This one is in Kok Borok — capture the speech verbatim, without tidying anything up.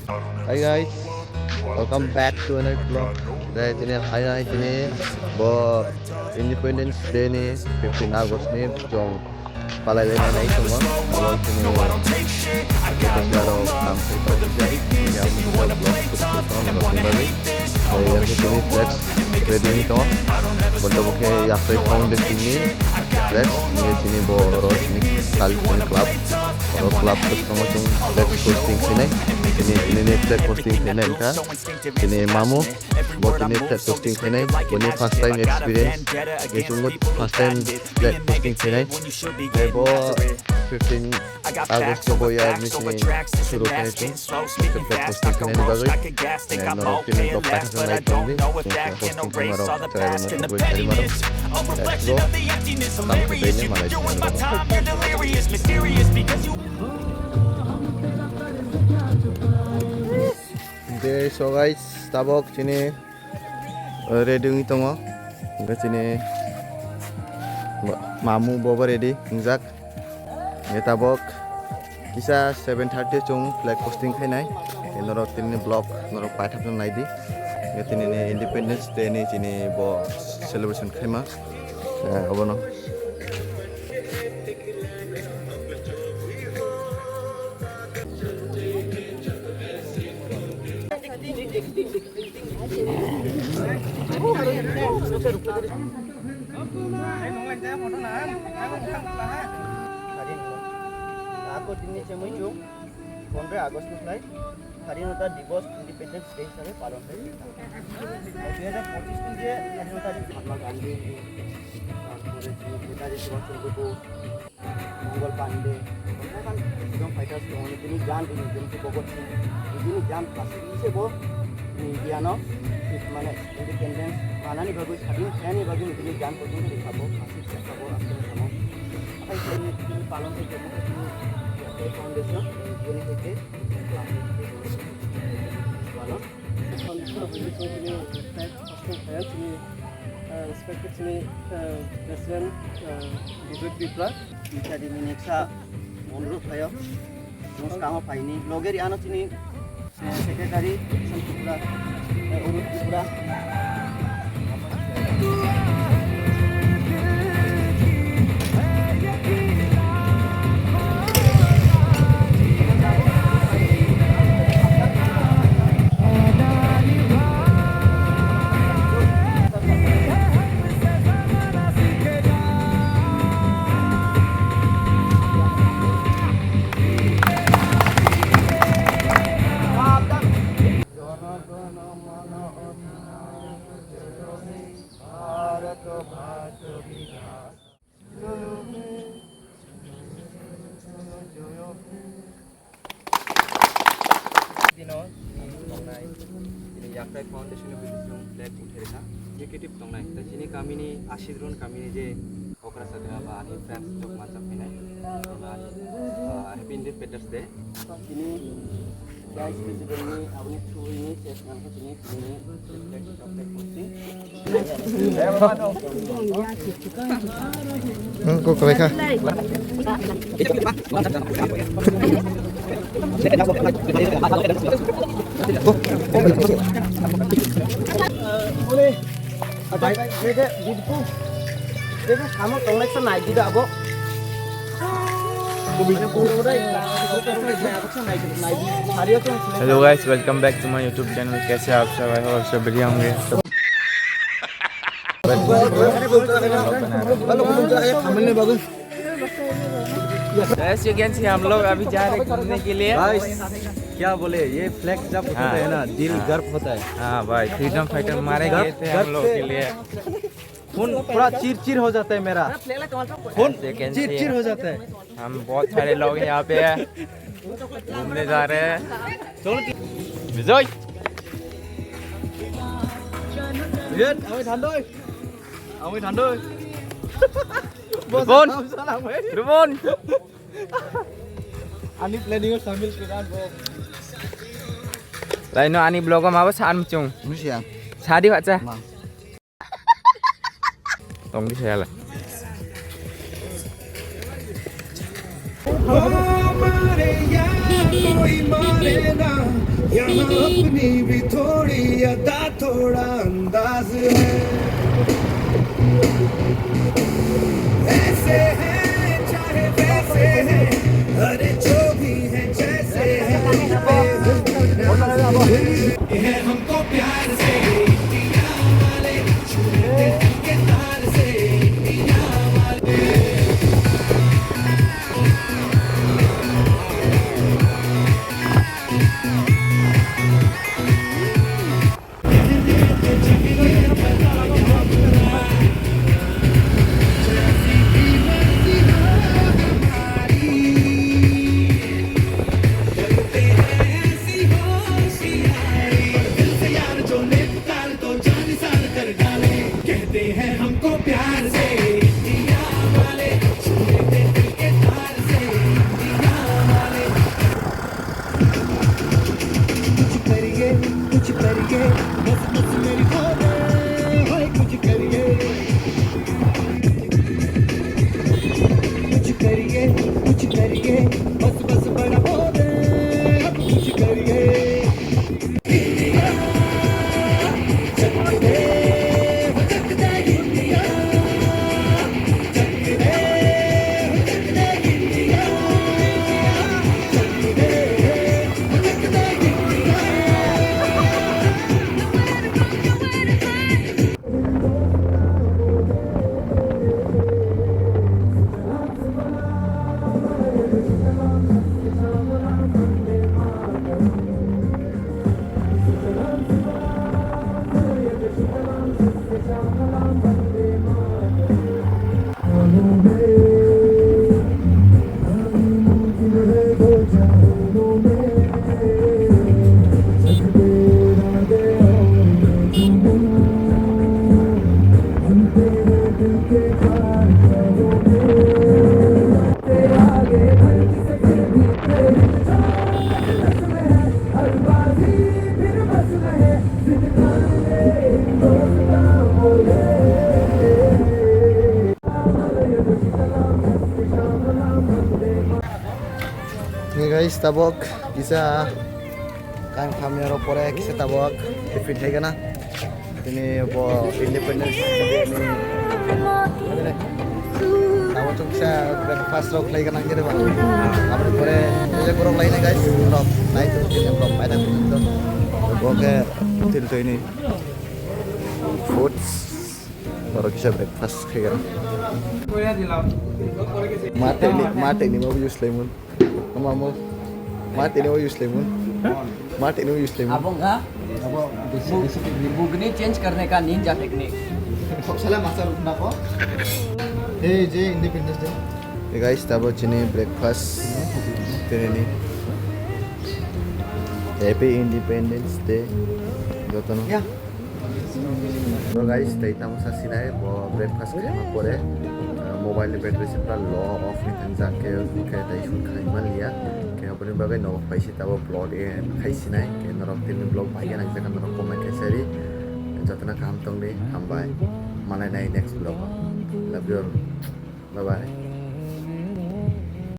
Hi guys, welcome back to another vlog. Dai tini hai hai tini bo Independence Day ni fifteen August ni jong palai lai nai tongo. Abo tini Bosnia rok nam sai tongo. Yang vlog shoot khe tongo, vlog ni bagwi. Dai yang tini flex ready ni tongo. Bo tabuk khe Yaktrai Foundation ni flex ni tini bo oro tini Kali Tini Club. Oro club kwchwngma chwng flag posting khainai. Tini, tini ni flag posting khainai wngkha. Tini mamu, bo tini flag posting khainai. Boni first time experience. Ni chwngno first time flag posting khainai. Tei bo fifteen August bo ya ni sini suru khainai chwng. Flag posting khainai ni bagwi. Norok tini vlog paithak nai tongdi. Chwng posting khaima rok chwrai rok no tubui khaima rok. Let's go. Tam khe tei ni malai tongmani rok. De so guys, tabok chini, uh, ready wngwi tongo. Hwnkhe chini ma-, mamu bobo ready wngjak. Hwnkhe tabok kisa seven thirty chwng flag posting khainai. Hwnkhe norok tini vlog norok paithakno naidi. Hwnkhe tini ni Independence Day ni chini bo celebration khaima. Eh, obono. Ako tini chemui chuk, pondro August ni slai, স্বাধীনতা দিবস, Independence Day হিসাবে পালন হয়ে থাকে। দুই হাজার পঁচিশ যে স্বাধীনতা দিবস, মহাত্মা গান্ধী, তারপরে নেতাজি সুভাষ চন্দ্র বোস, মঙ্গল পাণ্ডে, অনেক freedom fighters tongo, tini jan rini, jemon Bhagat Singh, tini jan phasi se bo India no, mane, independence manani bagwi, sadin khainani bagwi tini jan porjonto rikha bo, phasi kha bo, askeno samo. Akai tini palon khe tini foundation, boni khe palon. Foundation ni respect, first of all, chini, uh, respected chini, uh, President, uh, Vivek Tripura, ichari minitsa onurot khayo, mwskang o phaini, loge ri ano chini, uh, Secretary, Tripura, uh, Arun Tripura. Dino, ni tongnai, ini Yaktrai Foundation ni bising flag uthai rikha, indicative tongnai. Tai chini kamini, Ashidron kamini je okra sakra ba ani fans jok manchak phainai, ani, ah, Happy Independence Day. Chini Vice President ni aboni through ni chest nang chini, chini flag, flag posting. Hmm, kok kebekha. Hello guys, welcome back to my YouTube channel. कैसे आप सब? I hope आप सब बढ़िया होंगे। Guys, you can see हम लोग अभी जा रहे हैं घूमने के लिए। Guys, क्या बोले, ये flag जब उठाते हैं ना, दिल गर्व होता है। हाँ भाई, freedom fighter मारे गए थे हम लोग के लिए। खून पूरा चिर चिर हो जाता है मेरा। खून चिर चिर हो जाता है। हम बहुत सारे लोग हैं यहाँ पे घूमने जा रहे हैं। Cholo ki- Bijoy! Bijoy, ami thandoi. Ami thandoi. Rupon! Rupon! Ani planning o samil kiran bo. Laino ani vlog o mabo san muchung. Musia. Sadi bacha. Ma. Tong di saya lah. मारे ना, यहाँ अपनी भी थोड़ी अदा, थोड़ा अंदाज है। ऐसे हैं, चाहे वैसे हैं, अरे जो भी हैं, जैसे हैं, हम पे है। ये हमको प्यार से इंडिया वाले, छू लेते दिल के तार से इंडिया वाले। कहते हैं हमको प्यार से इंडिया वाले, छू लेते दिल के तार से इंडिया वाले। कुछ करिए, कुछ करिए, बस बस मेरी बोले, हाय कुछ करिए। कुछ करिए, कुछ करिए, बस बस बड़ा बोले, अब कुछ करिए। Ni guys, tabok kisa kang khamya ro pore kisa tabok defeat hai gana. Tini bo Independence Day ni tabok chwng kisa breakfast rok khlai gana khe ba. Aboni pore je borok lai nai guys, vlog nai tu tini vlog pai ta tu. Bo khe til tu ini foods. Borok kisa breakfast khai gana. Ma tini, ma tini mo use lemon. Mamo, ma tini o use lemon. Ma tini o use lemon. Abo wngkha bugni change karne ka ninja technique. Salam asar na ko. Hey, je Independence Day. Hey guys, tabo chini breakfast tini ni. Happy Independence Day. Jotono. Ya. So guys, tei tamo sa sinai bo breakfast khaima pore, uh, mobile ni battery se pura low off ni thang jak khe, khe tei sun khai man liya. Khe aboni bagwi nogo phai si tabo vlog e khai sinai. Khe norok tini vlog bai ya nang jaka norok comment khai sari. Jotona kaham tong di, hambai. Malai nai next vlog o. Love you all. Bye bye.